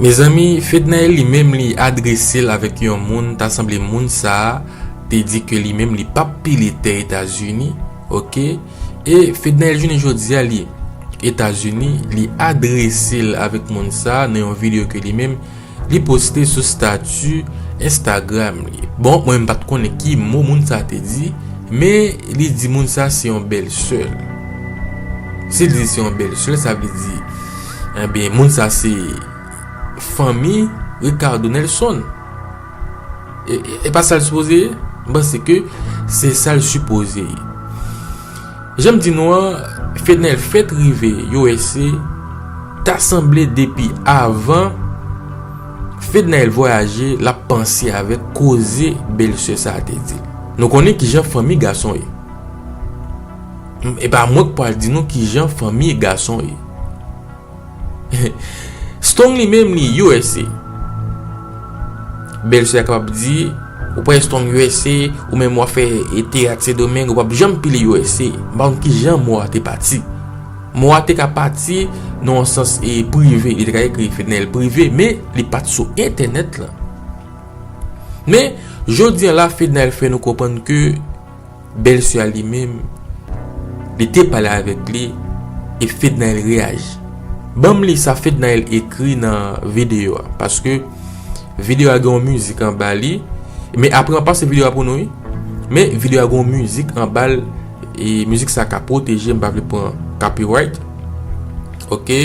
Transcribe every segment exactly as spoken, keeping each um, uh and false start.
Mezanmi, Fednaelle li menm li adrese l avèk yon moun, ta sanble moun sa a te di ke li menm li p ap pile tè Etazini, oke? E Fednaelle jounen jodi a li Etazini, li adrese l avèk moun sa a nan yon videyo ke li menm li poste sou stati Instagram li. Bon, mwen m pa t konnen ki mo moun sa a te di, men li di moun sa a se yon bèlsè l. Si l di se yon bèlsè l, sa vle di, enben, moun sa a se fanmi Ricardo Nelson. E, e, e pa sa l sipoze ye? M panse ke se sa l sipoze ye. Jan m di nou an, Fednaelle fèt rive U S A, ta sanble depi avan Fednaelle vwayaje, l ap panse avèk koze bèlsè sa a te di l. Nou konnen kijan fanmi gason ye. E pa mwen k pral di nou kijan fanmi gason ye. Strong li menm li U S A. Bèlsè a kapab di, ou pral Strong U S A, ou menm w ap fè, e, teyat Sendomeng, ou p ap janm pile U S A. M pa konn kijan mo a te pati. Mo a te ka pati nan yon sans, e, prive, li te ka ekri Fednaelle prive, men li pa t sou entènèt lan. Men, jodi a la, Fednaelle fè nou konprann ke bèlsè a li menm, li te pale avèk li, e Fednaelle reyaji. Ban m li sa Fednaelle ekri nan videyo a, paske videyo a gen yon mizik anba li, men apre m ap pase videyo a pou nou, wi. Men videyo a gen yon mizik anba l, e mizik sa ka pwoteje, m pa vle pran copyright. Oke?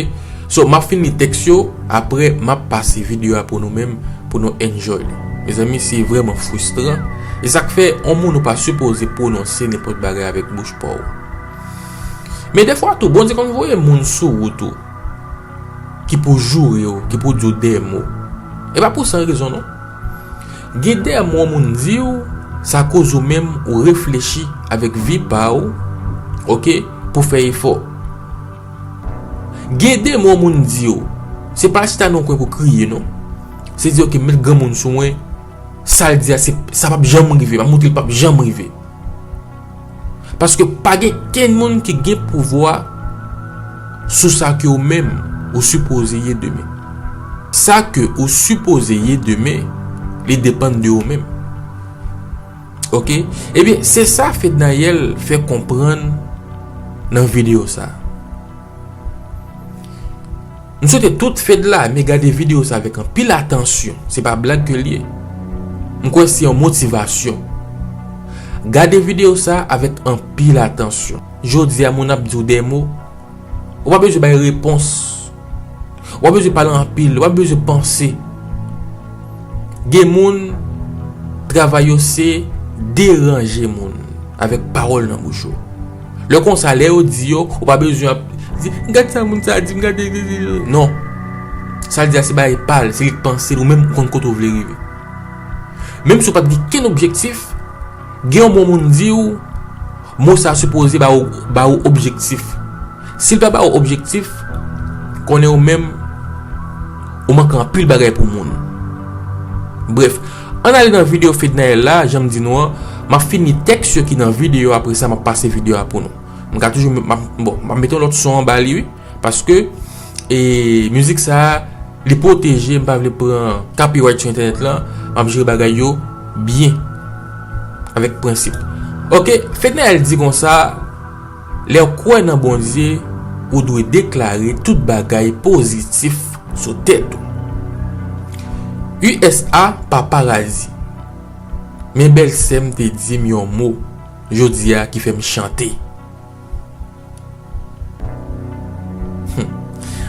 So, m ap fin li tèks yo, apre m ap pase videyo a pou nou menm, pou nou enjoy li. Mezanmi, se vrèman fristran. E sa k fè, yon moun ou pa sipoze pwononse nenpòt bagay avèk bouch pa w. Men dèfwa tou, Bondye konn voye moun sou wout ou, ki pou joure w, ki pou di w dè mo. E pa pou san rezon, non. Gen dè mo yon moun di w, sa koz ou menm ou reflechi avèk vi pa w, oke, pou fè efò. Gen de mo moun di yo, se pa chita nan kwen pou kriye, non. Se di, oke, m met granmoun sou mwen, sa l di a, se, sa p ap janm rive, m ap montre l p ap janm rive. Paske pa gen kenn moun ki gen pouvwa sou sa ke ou menm ou sipoze ye demen. Sa ke ou sipoze ye demen, li depann de ou menm. Oke? Ebyen, se sa Fednaelle fè konprann nan videyo sa. M swete tout Fed la, men gade videyo sa avèk anpil atansyon. Se pa blag ke l ye. M kwè se yon motivasyon. Gade videyo sa avèk anpil atansyon. Jodi a, moun ap di w de mo, ou pa bezwen bay repons. Ou pa bezwen pale anpil, ou pa bezwen panse. Gen moun, travay yo se deranje moun avèk pawòl nan bouch yo. Lè konsa, lè yo di yo, ou pa bezwen ap di, "Gad sa moun sa di m, gade, gade, gade." Non. Sa l di a se bagay pa l, se li k panse l, ou menm ou konn kote w vle rive. Menm si w pa t gen kenn objektif, gen yon mo moun di w, mo sa a sipoze ba w, ba w objektif. Si l pa ba w objektif, konnen ou menm, ou manke anpil bagay pou moun. Brèf, ann ale nan videyo Fednaelle la, jan m di nou an, m ap fini tèks yo ki nan videyo, apre sa m ap pase videyo a pou nou. M ka toujou, m ap, bon, m ap mete yon lòt son anba li, wi, paske, e, mizik sa a, li pwoteje, m pa vle pran copyright sou entènèt lan, m ap jere bagay yo byen, avèk prensip. Oke, Fednaelle di konsa, lè w kwè nan Bondye, ou dwe deklare tout bagay pozitif sou tèt ou. U S A pa paradi. Men bèlsè m te di m yon mo jodi a ki fè m chante. Hmm.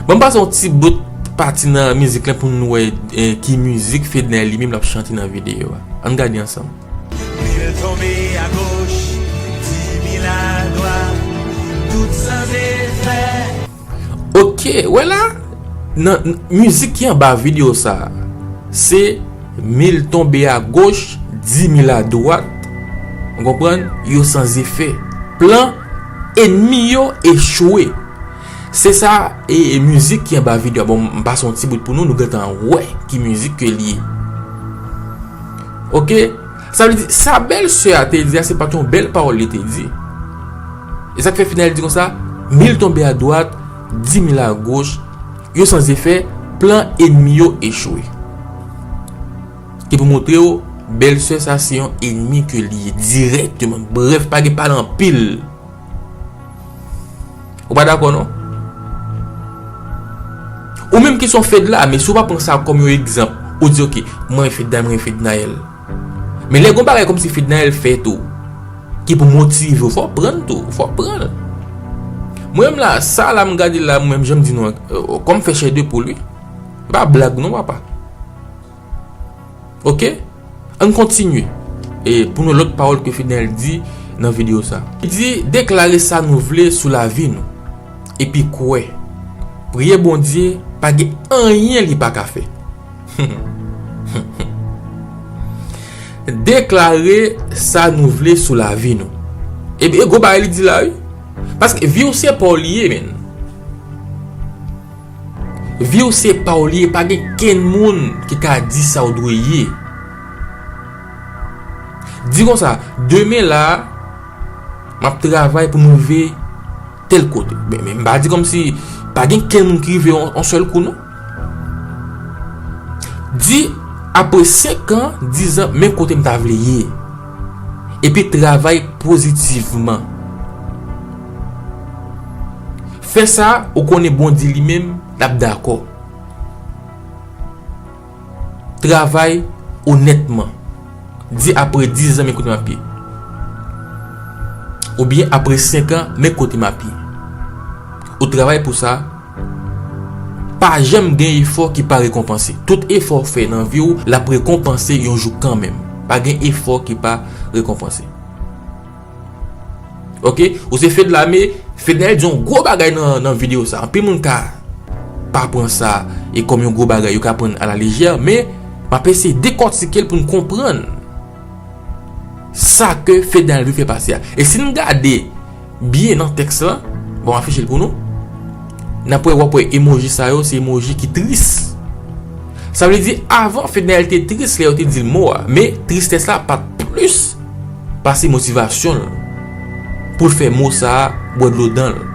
Bon, m pase yon ti bout pati nan mizik lan pou nou wè, eh, ki mizik Fednaelle li menm l ap chante nan videyo a. Ann gade ansanm. Mil tonbe a goch, di mil a dwat, tout san efè. Oke, wè la, nan, n-, mizik ki anba videyo sa a, se mil tonbe a goch, di mil a dwat. Ou konprann? Yo san efè. Plan ènmi yo echwe. Se sa, e, e mizik ki anba videyo a. Bon, m pase yon ti bout pou nou, nou gentan wè ki mizik ke l ye. Oke? Sa vle di, sa bèlsè a te di a, se pa t yon bèl pawòl li te di. E sa k fè Fednaelle di konsa, mil tonbe a dwat, di mil a goch, yo san efè, Plan ènmi yo echwe. Ki pou montre w, bèlsè sa se yon ènmi ke li ye dirèkteman. Brèf, pa gen pale anpil. Ou pa dakò non? Ou menm ki se yon Fedlame, si w pa pran sa kòm yon egzanp, ou di, "Ok, mwen Fedlame, mwen Fednaelle." Men lè gon bagay kòmsi Fednaelle fè tou, ki pou motive w, fò w pran l tou, fò w pran l. Mwen menm la, sa la m gade la, mwen menm jan m di nou an, euh, kòm fè chè de poul, wi. E pa blag non, papa. Ok? Ann kontinye. E pou nou lòt pawòl ke Fednaelle di nan videyo sa. Li di, "Deklare sa nou vle sou lavi nou. Epi kwè. Priye Bondye, pa gen anyen li pa ka fè." Deklare sa nou vle sou lavi nou. E, e gwo bagay li di la, wi. Paske vi w se pa w li ye, menn. Vi w se pa w li ye, pa gen kenn moun ki ka di sa w dwe ye. Di konsa, demen la, m ap travay pou m rive tèl kote. Men, men m pa di kòmsi pa gen kenn moun ki rive yon, yon sèl kou, non. Di, apre senk an, diz an, men kote m ta vle ye. Epi travay pozitivman. Fè sa, ou konnen Bondye li menm, l ap dakò. Travay onètman. Di, "Apre diz an, men kote m ap ye." Oubyen, "Apre senk an, men kote m ap ye." Ou travay pou sa, pa janm gen efò ki pa rekonpanse. Tout efò w fè nan vi w, l ap rekonpanse yon jou kanmenm. Pa gen efò ki pa rekonpanse. Ok? Ou se Fedlame, Fednaelle di yon gwo bagay nan, nan videyo sa. Anpil moun ka pa pran sa e kòm yon gwo bagay, yo ka pran a la lejè, men m ap eseye dekòtike l pou n konprann sa ke Fednaelle vle fè pase a. E si n gade byen nan tèks la, bon, m afiche l pou nou, n ap wè, w ap wè emoji sa yo, se emoji ki tris. Sa vle di, avan, Fednaelle te tris lè yo te di l mo a, men tristès la pa t plis pase motivasyon l pou l fè mo sa a bwè dlo dan l.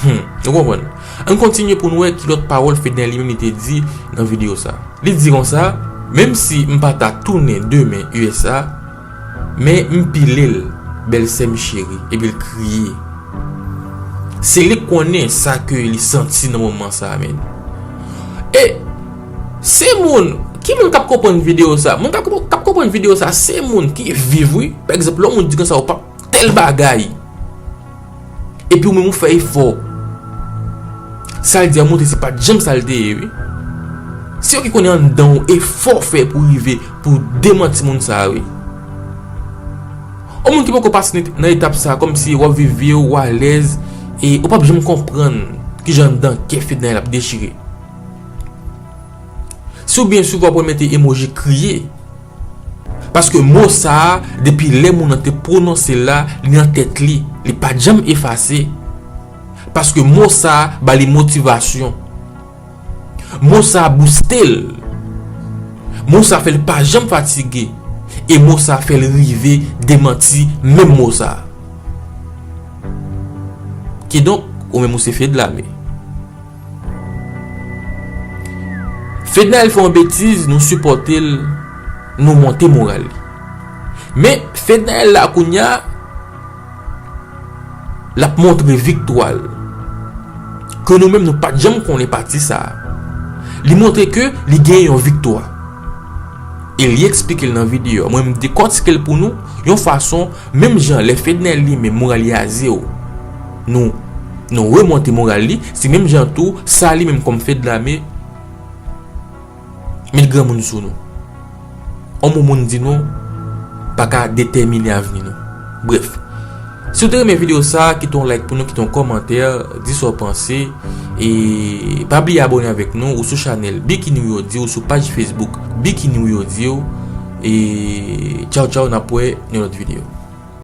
Hmm, ou konprann? Ann kontinye pou n wè ki lòt pawòl Fednaelle li menm li te di nan videyo sa. Li di konsa, "Menm si m pa ta tounen demen U S A, men m pile l, bèlsè m cheri," epi l kriye. Se li k konnen sa ke li santi nan moman sa a, menn. E se moun, ki moun k ap konprann videyo sa? Moun k ap, k ap konprann videyo sa, se moun ki viv, wi. Pa egzanp, lè yon moun di konsa, ou p ap tèl bagay. Epi ou menm ou fè efò. Sa l di a montre se pa t janm sa l te ye, wi. Se yo ki konnen anndan w efò w fè pou w rive, pou w demanti moun sa a, wi. Yon moun ki poko pase nan, nan etap sa a, kòmsi w ap viv vi w, w alèz, e ou p ap janm konprann kijan anndan kè Fednaelle ap dechire. Si w byen swiv, w ap wè mete emoji kriye. Paske mo sa a, depi lè moun nan te pwononse l la, li nan tèt li, li pa t janm efase. Paske mo sa a ba li motivasyon. Mo sa a bouste l. Mo sa a fè l pa janm fatige. E mo sa a fè l rive demanti menm mo sa a. Kidonk, ou menm ou se Fedlame. Fednaelle fè yon betiz, nou sipòte l, nou monte moral li. Men Fednaelle la kounya, l ap montre viktwa l. Ke nou menm nou pa t janm konnen pati sa a. Li montre ke li genyen yon viktwa. E li eksplike l nan videyo a. Mwen m dekòtike l pou nou, yon fason, menm jan lè Fednaelle li menm moral li a zewo. Nou, nou remonte moral li, se menm jan tou, sa li menm kòm Fedlame, met granmoun sou nou. On mo moun di nou pa ka detèmine avni nou. Brèf, si w te renmen videyo sa, kite yon like pou nou, kite yon kòmantè, di sa w panse. E pa bliye abòne avèk nou, ou sou chanèl Bikini Wi Yo Di, ou sou paj Facebook Bikini Wi Yo Di. E tchaw tchaw, n ap wè nan lòt videyo.